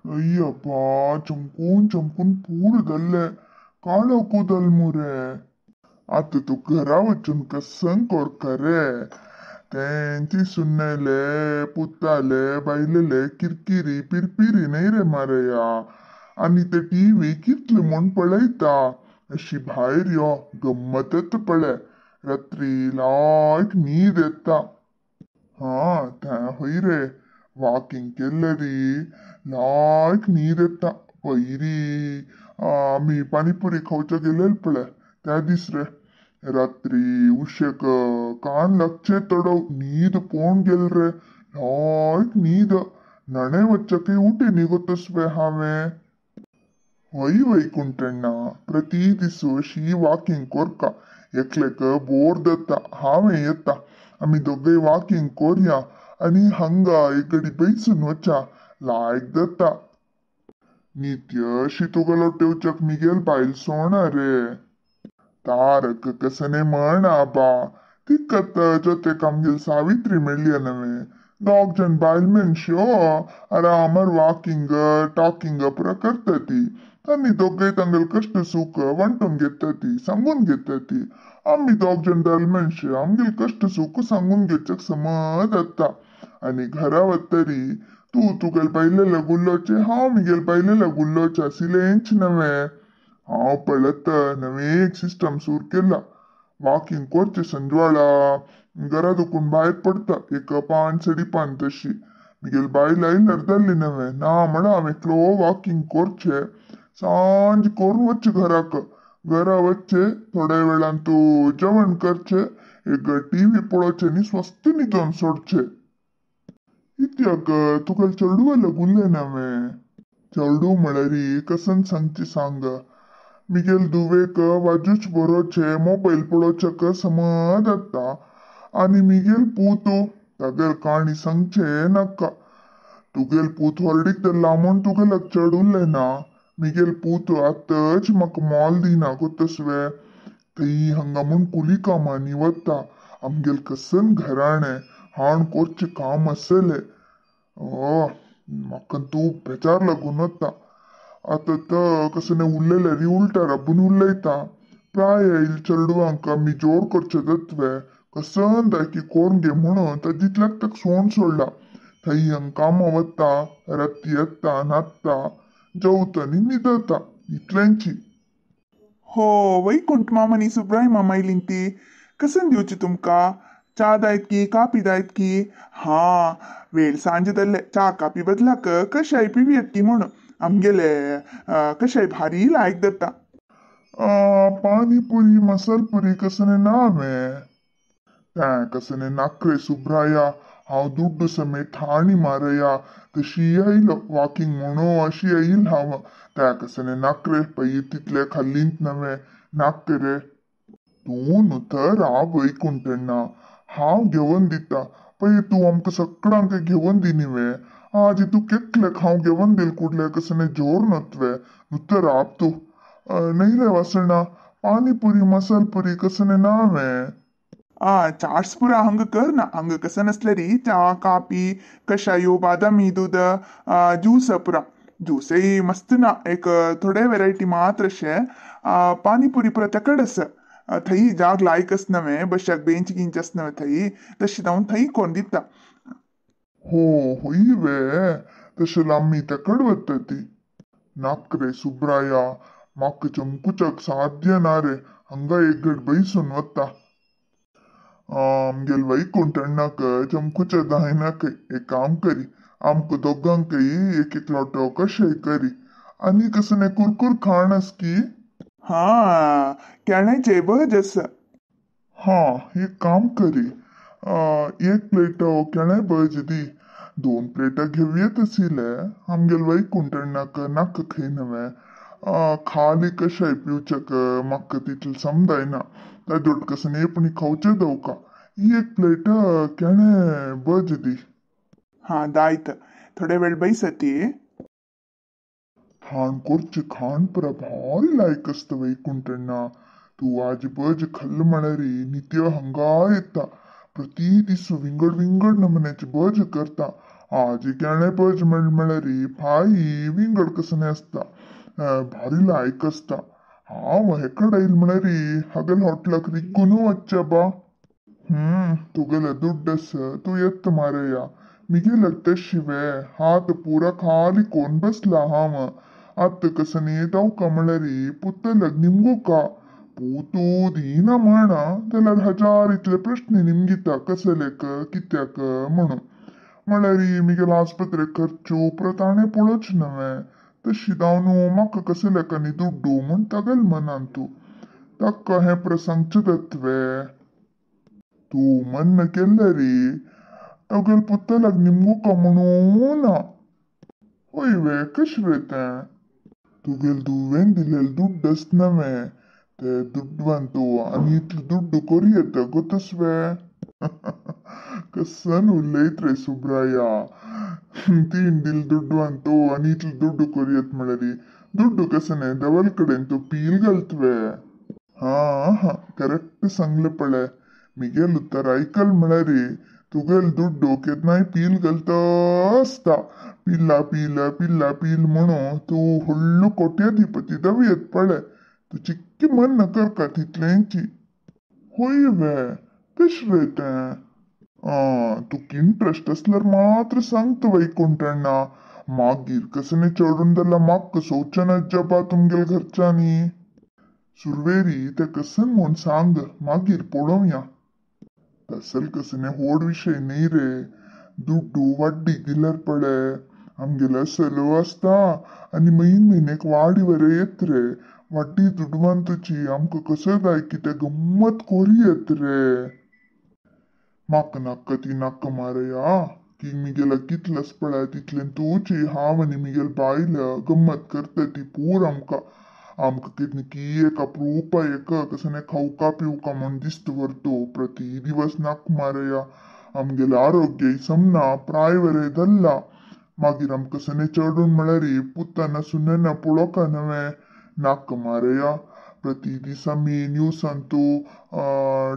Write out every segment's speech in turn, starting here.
अय्यप्पा चमकून चमकून पूर जाल्ले काळो कुदल मुरे. आतां तूं घरा वचून कसंग कोरका रे. तेंची सुन्नेले पुताले बायलेले किरकिरी पिरपिरी न्हय रे मारया. आनी ते टीव्ही कितले म्हूण पळयता. अशी भायर यो गम्मतच पळय. रात्री लायक न्हीद येता. हा तें हय रे वॉकिंग केल्ले री लायक न्हीद येता. पयरी आमी पानीपुरी खावच्या गेलेले पळय त्या दीस रे रात्री उशेक कान लागचे तडव न्हीद पोवन गेल रे. लायक न्हीद नणे वच्चकय उठे निगोतसवे हांवें. हय वैकुंठण्णा प्रति दीस अशी वॉकिंग कोरका एकलेक बोर जाता. हांवें येता आमी दोगय वॉकिंग कोरया आनी हांगा एक घडी बैसून वचा लायक जाता. नित्य अशी तुका लोटेवच्याक मिगेल बायल सोणा रे. तारक कसने म्हण आबा तिकत जोतेक आमगेल सावित्री मेळ्ळ्या नवे. दोग जण बायल मनश्यो आरामार वॉकिंग टॉकिंग पुरा करता ती. तांणी दोगय तांगेले कश्ट सूख वांटून घेता ती सांगून घेता ती. आमी दोग जण बायल मनशे आमगेले कश्ट सूख सांगून घेवच्याक समज जाता. आनी घरा वतरी तूं तुगेले बायलेल्या गुल्लोचे हांव मिगेले बायलेल्या गुल्लोचे आशिल्लेंच नवे. हांव पळयत नवे एक सिस्टम सुरू केला. वॉकिंग करचे संजवाळा घरा दुखून भायर पडता एक 5 5:30 तशी. मिगेल बायल आयल्यार जाल्ली नवे ना म्हणा हांव एकलो वॉकिंग करचे सांज करून वच्चे घराक. घरा वच्चे थोड्या वेळान तूं जेवण करचे एक टीव्ही पळोवचे न्ही स्वस्त न्हिदोन सोडचे. इत्याक तुका चेडवाले गुल्ले नवे. चेडू म्हळ्यार कसन सांगची सांग. मिगेल धुवेक वाजूच बरोवचे मोबायल पळोवच्याक समज जाता. आनी मिगेल पूत तागेल काणी सांगचे नाका. तुगेल पूत व्हडीक जाल्ला म्हूण तुगेल्याक चेड उरलें ना. मिगेल पूत आतांच म्हाका मोल दिना गोतसवे. थंय हांगा म्हूण कुली कामांनी वता. आमगेल कसन घराणें हाण करचें काम आसलें. म्हाका तूं बेजार लागून वता. आतां तो कसने उलयल्यार उल्टा राबून उलयता. प्राय आयल चेडवांक आमी जोर करचे जातवे कसन दायकी कोण गे म्हणून ताजितल्याक ताका सोण सोडला. थंय हांगा कामां वता राती येता न्हाता जेवता आनी न्हिदता इतलेंची. हो वैकुंठ मामा नी सुब्राय मामा आयलीं ती. कसन दिवची तुमकां? च्या दायत की कापी दायत की? हा वेळ सांजे जाल्ले च्या कापी बदलाक कशाय पिवयत की म्हणून आमगेले कशाय भारी लायक जाता. पानीपुरी मसालपुरी कसने ना हांवें. तें कसने नाकरे सुब्राया हांव दुड्डू समेत हाणी मारया तशी आयलो वॉकिंग म्हणून अशी आयल हांव. त्या कसने नाकरे पळय तितले खाल्लींत नवे नाक रे. तूं न्हू तर राव वैकुंठण्णा हांव घेवन दिता. पळय तूं आमकां सगळ्यांक घेवन दी न्ही. आज तूं केकल्याक हांव घेवन दिल कुडले कसने जोर नत्वे नुतर राब तूं. न्हय रे वासणा पानीपुरी मसालपुरी कसने ना हांवें. चाट्स पुरा हांगा कर ना. हांगा कसं नसले च्या कापी कशायो बादामी दूद ज्यूस पुरा. ज्यूसय मस्त ना एक थोडे वेरायटी मात्र अशे. पानीपुरी पुरा तेकड आसा. थंय जाग लायक आस नवे बशाक बेंच गिंच आस नवे थंय तशें जावन थंय कोण दिता. हो हय वे तशें आमी तेकड वता ती. नाक रे सुब्राया म्हाका चमकुच्याक साध्य ना रे. हांगा एक घड बैसून वता. आमगेल वैकुंठण्णाक चमकुच्या जायनाकय. एक काम करी आमकां दोगांकय एक एक लोटो कशेय करी आनी कसने कुरकुर खाण आस की. हा केळ्याचे भज आसा. हा एक काम करी एक प्लेट केळ्या भज दी. 2 प्लेटां घेवयेत आशिल्ले. आमगेल वैकुंठण्णाक नाका खंय नवे. खाली कशाय पिवच्याक म्हाका तितलें समजायना. ताजे कसने एकपणी खावचें दवका. एक प्लेट केळें भज दी. हा दायत थोडे वेळ बैसती. खाण करचें खाण पुरा भारी लायक आसता वैकुंठण्णा. तूं आज भज खाल्ल म्हळ्यार नित्य हांगा येता. प्रति दीस विंगड विंगड नमुन्याचे भज करता. आजी केणे पज म्हळ्यार फाई विंगड कसने आसता, भारी लायक आसता. हांव हेकड आयल म्हळ्यार हागेल हॉटलाक रिग्गून वच्चे बा. तुगेले दुड्ड आसा तूं येत मारया, मिगेल्याक तशी वे हात पुरा खाली कोन बसला हांव. आतां कसनी दावका म्हळ्यार पुतल्याक निमगुका पूतू दिना म्हण जाल्यार हजार इतले प्रश्न निमगिता कसलेक कित्याक म्हणून. म्हळ्यार मिगेलो आस्पत्रे खर्चू परत ताणें पळोवचें न्हय, तशी जावन म्हाका कसल्याक आनी दुड्डू म्हूण तागेल मनांतू. ताका हें प्रसंगचें दत्वे तूं मन्न केल्लें रे तागेल पुतल्याक निमगुका म्हणून ना. हय वे कशें रे तें? तुगेल दुवेन दिलेले दुड्ड आसता न्हय ते दुड्वान तूं आनी इतलो दुड्डू करूं येता गोतसवे. कसन उलयत रे सुब्राया, तीन दिल दुड्वान तूं आनी इतलो दुड्डू करूं येता म्हळ्यार दुड्डू कसने देवल कडेन तूं पील घालतवे. हां हां करेक्ट सांगलें पळय, मिगेल उतर आयकल म्हळ्यार तुगेल दुड्डू केन्नाय पील घालता आसता. पिल्ला पील पिल्ला पील म्हणून तूं व्हडलो कोट्याधिपती जावं येत पळय. तूं चिक्की मन करका तितलेंची. हय वे कशें रे तें? आं तुका इंट्रस्ट आसल्यार मात्र सांगता वैकुंठण्णा, मागीर कसने चडून जाल्यार म्हाका सोवचें ना जबा तुमगेल घरच्यांनी. सुरवेरी तें कसन म्हूण सांग, मागीर पळोवया. तसल कसने व्हड विशय न्ही रे, दुड्डू वाड्डीक दिल्यार पळय आमगेलो सलो आसता आनी म्हयन म्हयन्याक वाडी वरे येत रे. वाड्डी दुडवान तुजी आमकां कसो जाय कितें गम्मत करूं येत रे. म्हाका नाका ती नाका मारया की मिगेला कितलंच पळय तितलें तुची हांव आनी मिगेल बायल गम्मत करता ती पूर आमकां. आमकां कितें की एक अप्रुपा एक कसने खावका पिवका म्हूण दिसता व्हरतो प्रति दिवस नाक मारया. आमगेलें आरोग्य समना प्राय वरे धरला. मागीर आमकां सने चडून म्हळ्यार पुताना सुनाना पळोवका न्हय नाका मारया. प्रति दीस आमी न्यूजांतू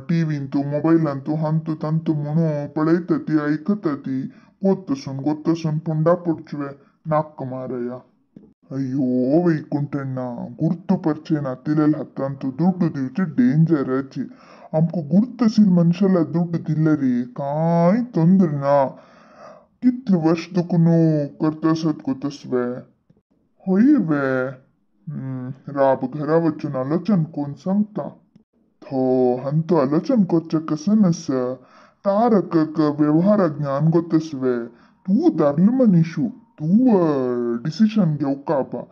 टिवींतू मोबायलांतू हांतू तांतू म्हणून पळयता ती आयकता ती गोत्तसून गोत्तसून पुंडा पडचुवे नाका मारया. अय्यो वैकुंठण्णा गुर्तु परिचय नातिलेल हातांतू दुड्डू दिवचे डेंजराची. आमकां गुर्तसील मनशाला दुड्डू दिल्यार कांय ತೊಂದ್ರೆ ना. कितले वर्ष दुखून करता आसत गोतसवे. हय वे राब घरा वचून आलोचन कोण सांगता. थो हंतू आलोचन करचें कसन आसा, तारक व्यवहार ज्ञान गोतसवे. तूं दारलो मनीशू, तूं डिसिशन घेवका बा,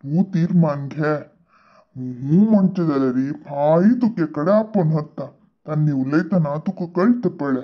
तूं तीर्मान घे. हूं म्हणचें जाल्यार फाय तुगे कडेन आपोवन व्हरता, तांणी उलयतना तुका कळटा पळय.